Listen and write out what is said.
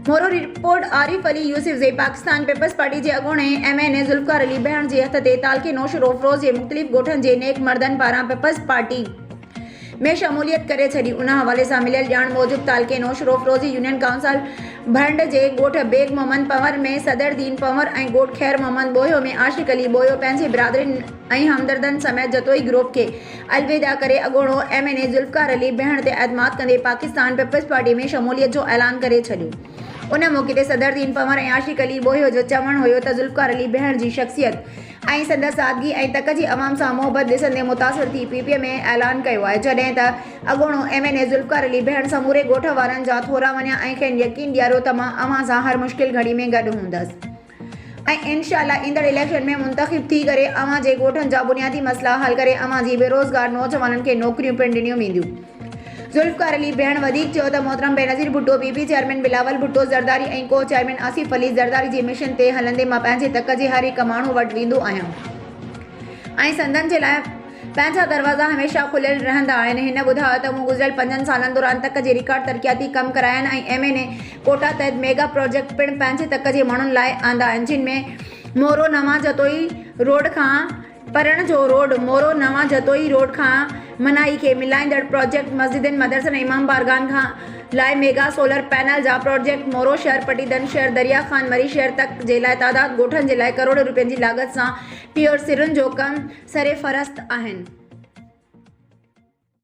Moro, report, Arif Ali Yousafzai, Pakistan Peoples Party جي اڳوڻي M N A Zulfiqar Ali Behan جي هٿ تي تعلقي نوشهروفروز جي مختلف ڳوٺن جي نيڪ مردن پاران پيپلز پارٽي ۾ شموليت ڪري ڇڏي. ان حوالي سان مليل ڄاڻ موجب تعلقي نوشهروفروز جي يونين ڪائونسل ڀرنڊ جي ڳوٺ بيگ محمد پنهور ۾ صدر دين پنهور ۽ ڳوٺ خير محمد ٻوهيو ۾ عاشق علي ٻوهيو پنهنجي برادرين ۽ همدردن سميت جتوئي گروپ کي الوداع ڪري اڳوڻو M N A Zulfiqar Ali Behan تي اعتماد ڪندي پاڪستان پيپلز پارٽي ۾ شموليت جو اعلان ڪري ڇڏيو. ان موقعي تي صدر دين پنهور ۽ عاشق علي ٻوهيو جو چوڻ هيو ته ذوالفقار علي بهڻ جي شخصيت ۽ سندس سادگي ۽ تڪ جي عوام سان محبت ڏسندي متاثر ٿي پي پي ۾ اعلان ڪيو آهي جڏهن ته اڳوڻو M N A Zulfiqar Ali Behan سموري ڳوٺ وارن جا ٿورا مڃيا ۽ کين يقين ڏياريو ته مان اوهان سان هر مشڪل گهڙي ۾ گڏ هوندس. ۽ انشاء الله ايندڙ اليڪشن ۾ منتخب ٿي ڪري اوهان جي ڳوٺن جا بنيادي مسئلا حل ڪري اوهان جي بيروزگار نوجوانن کي نوڪريون پڻ ڏنيون وينديون. ذوالفقار علي بهڻ وڌيڪ چيو ته محترم Benazir Bhutto, P P chairman Bilawal Bhutto Zardari ۽ co chairman Asif Ali Zardari جي مشن تي هلندي مان پنهنجي تڪ جي هر هڪ ماڻهو وٽ ويندو آهيان ۽ سندن جي لاء پنهنجا دروازا هميشه کليل رهندا آهن. هن ٻڌايو ته مون گذريل پنجن سالن دوران تڪ جي رڪارڊ ترقياتي ڪم ڪرايا آهن ۽ ايم اين اي ڪوٽا تحت ميگا پراجيڪٽ پڻ پنهنجي تڪ جي ماڻهن لاء آندا آهن جن ۾ مورو نوان جتوئي روڊ کان پرڻ جو روڊ، مورو نوان جتوئي روڊ کان منائي کي ملائيندڙ پراجيڪٽ، مسجدن، مدرسن ۽ امام بارگاهن کان لاء ميگا سولر پينل جا پراجيڪٽ، مورو شهر، پٽيدن شهر، دريا خان مري شهر تڪ جي لاء تعداد ڳوٺن جي لاء ڪروڙين روپين جي لاڳت سان پيور سرن جو ڪم سرفهرست آهن.